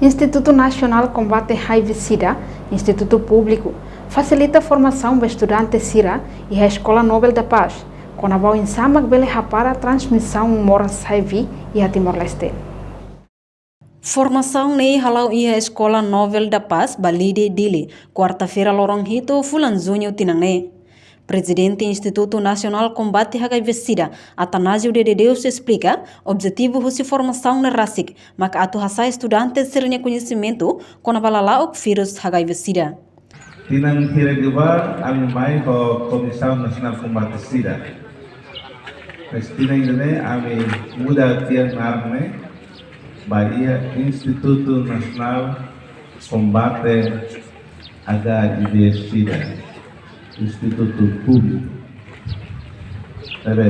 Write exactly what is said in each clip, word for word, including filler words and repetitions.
Institutu Nasionál Kombate HIV/SIDA, institutu públiku, fasilita formasaun ba estudante sira iha Eskola Nobel da Paz, kona-ba oinsá mak bele hapara transmisaun moras HIV iha Timor-Leste. Formasaun ne'e hala'o iha Eskola Nobel da Paz, Balide, Dili, kuarta-feira loron hitu fulan Juñu tinan ne'e. Prezidente Institutu Nasionál Kombate HIV/SIDA, Atanásio Dedeus, esplika objetivu husi formasaun ne'e rasik maka atu hasa'e estudante sira-nia koñesimentu kona-ba lala'ok virus HIV/SIDA. Tinan hirak liubá, ami mai ho Komisaun Nasionál Kombate SIDA. Mas tinan ida-ne'e, ami muda tiha naran ne'e ba iha Institutu Nasionál Kombate HIV/SIDA, institutu públiku. Ne'ebé,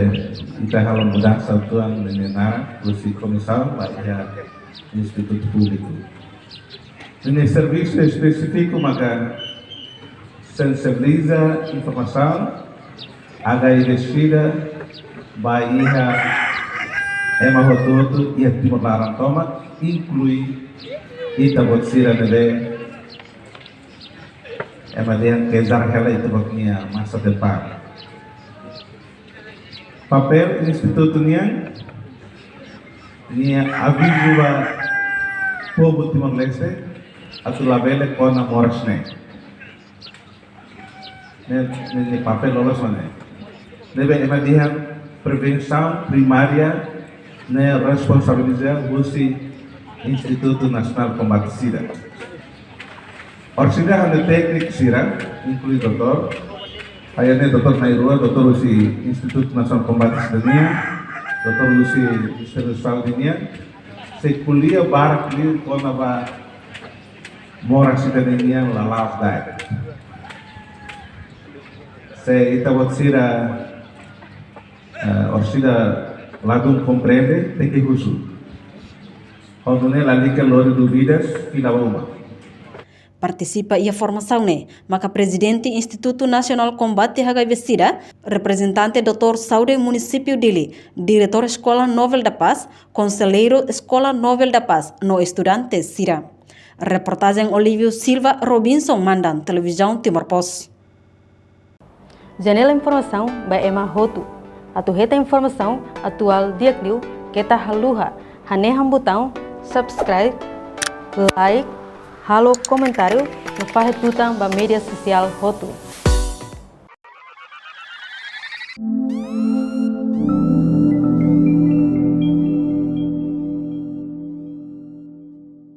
ita halo mudansa uitoan ninia naran, husi komisaun ba iha institutu públiku. Ninia servisu espesífiku maka sensibiliza informasaun HIV/SIDA ba iha ema hotu-hotu iha Timor laran tomak, inklui ita-boot sira ne'ebé ema dehan kezar hela ita-boot nia masa depan. Papél institutu nian, nia avizu ba povu Timor-Leste atu labele kona moras ne'e. Ne'e, ne'e, ne'e papél loloos mak ne'e. Ne'ebé ema dehan prevensaun primária ne'e responsabiliza husi Institutu Nasionál Kombate SIDA. Orsida halo tékniku sira, inklui doutór, hanesan doutór na'in-rua, doutór husi Institutu Nasionál Kombate SIDA nian, doutór husi Ministériu Saúde nian, sei ko'alia barak liu kona-ba moras ida-ne'e nian lala'ok da'et. Se ita-boot sira, eh, orsida ladún komprende, tenke husu. Ho nune'e lalika lori dúvidas fila ba uma. Partisipa iha formasaun ne'e maka Prezidente Institutu Nasionál Kombate HIV/SIDA, reprezentante doutór Saúde Munisípiu Dili, diretór Eskola Nobel da Paz, konselleiru Eskola Nobel da Paz no estudante sira. Reportajen Olívio Silva, Robinson Mandan, Televizaun Timor Post. Janela informasaun ba ema hotu. Atu hetan informasaun atuál di'ak liu, keta haluha hanehan butaun subscribe, like, halo komentáriu no fahe tutan ba média sosiál hotu.